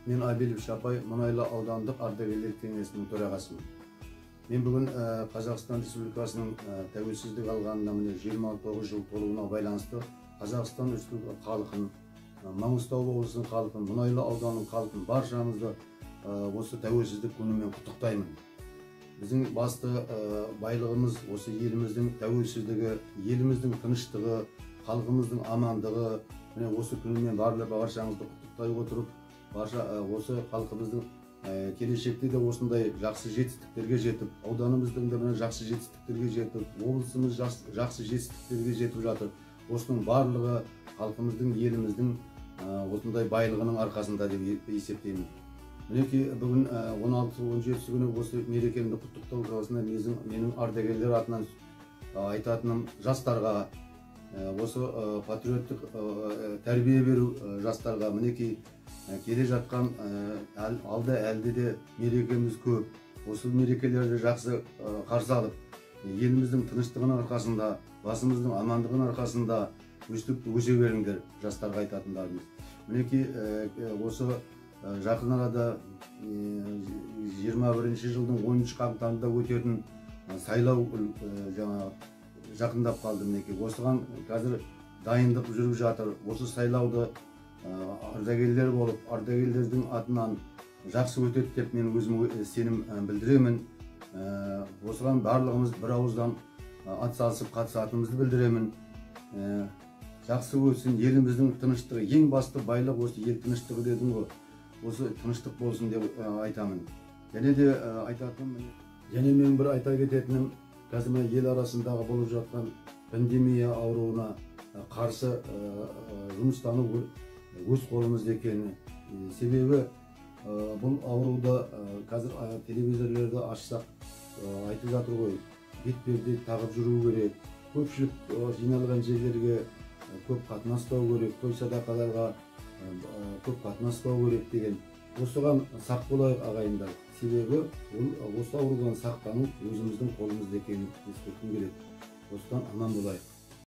Мен Абилов Шапай, Мұнайлы аудандық ардагерлер кеңесінің төрағасымын. Мен бүгін Қазақстан Республикасының тәуелсіздік алғанына міне 29 жыл толуына байланысты Қазақстан Республикасы халқын, Маңғыстау облысының халқын, Мұнайлы ауданының халқын баршамызды осы тәуелсіздік күнімен құттықтаймын. Біздің басты байлығымыз осы еліміздің тәуелсіздігі, еліміздің тыныштығы, халқымыздың амандығы. Міне осы күнімен барлық баршаңызды құттықтай отырып, барша осы халқымыздың келешекте де осындай жақсы жетістіктерге жетіп, ауданымыздың да міне жақсы жетістіктерге жетіп, облысымыз жақсы жетістіктерге жетіп жатыр. Осының барлығы халқымыздың, еліміздің осындай байлығының арқасында деп есептеймін. Мінекей бүгін 16-17 күні осы мерекемді құттықтау жобасында менің ардагерлер атынан айтатыным жастарға осы патриоттық тәрбие беру жастарға. Мінекей келе жатқан алда әлде де мерекеміз көп. Осы мерекелерді жақсы қарсы алып, еліміздің тыныштығының арқасында, басымыздың амандығының арқасында өстіп өсе беріңдер, жастарға айтатындарымыз. Мінекей осы жақын арада 21 жылдың 10 қаңтарында өтетін сайлау жаңа жақындап қалды. Мінекей осыған қазір дайындық жүріп жатыр. Осы сайлауды ардагерлер болып, ардагерлердің атынан жақсы өтеді деп мен өзім сенім білдіремін. Осыған барлығымыз бір ауыздан атсалысып қатысатынымызды білдіремін. Жақсы өтсін, еліміздің тыныштығы, ең басты байлық осы ел тыныштығы дедім ғой. Осы тыныштық болсын деп айтамын. Және де айтатыным, және мен бір айта кететінім, қазір мына ел арасындағы болып жатқан пандемия ауруына қарсы жұмыстану өз қолымызда екені. Себебі бұл ауруды қазір телевизорлерді ашсақ айтып жатыр ғой, бетперде тағып жүру керек, көпшілік жиналған жерлерге көп қатынаспау керек, той садақаларға көп қатынаспау керек деген. Осыған сақ болайық, ағайындар. Себебі осы аурудан сақтану өзіміздің қолымызда екенін ескерткім келеді. Осыдан аман болайық.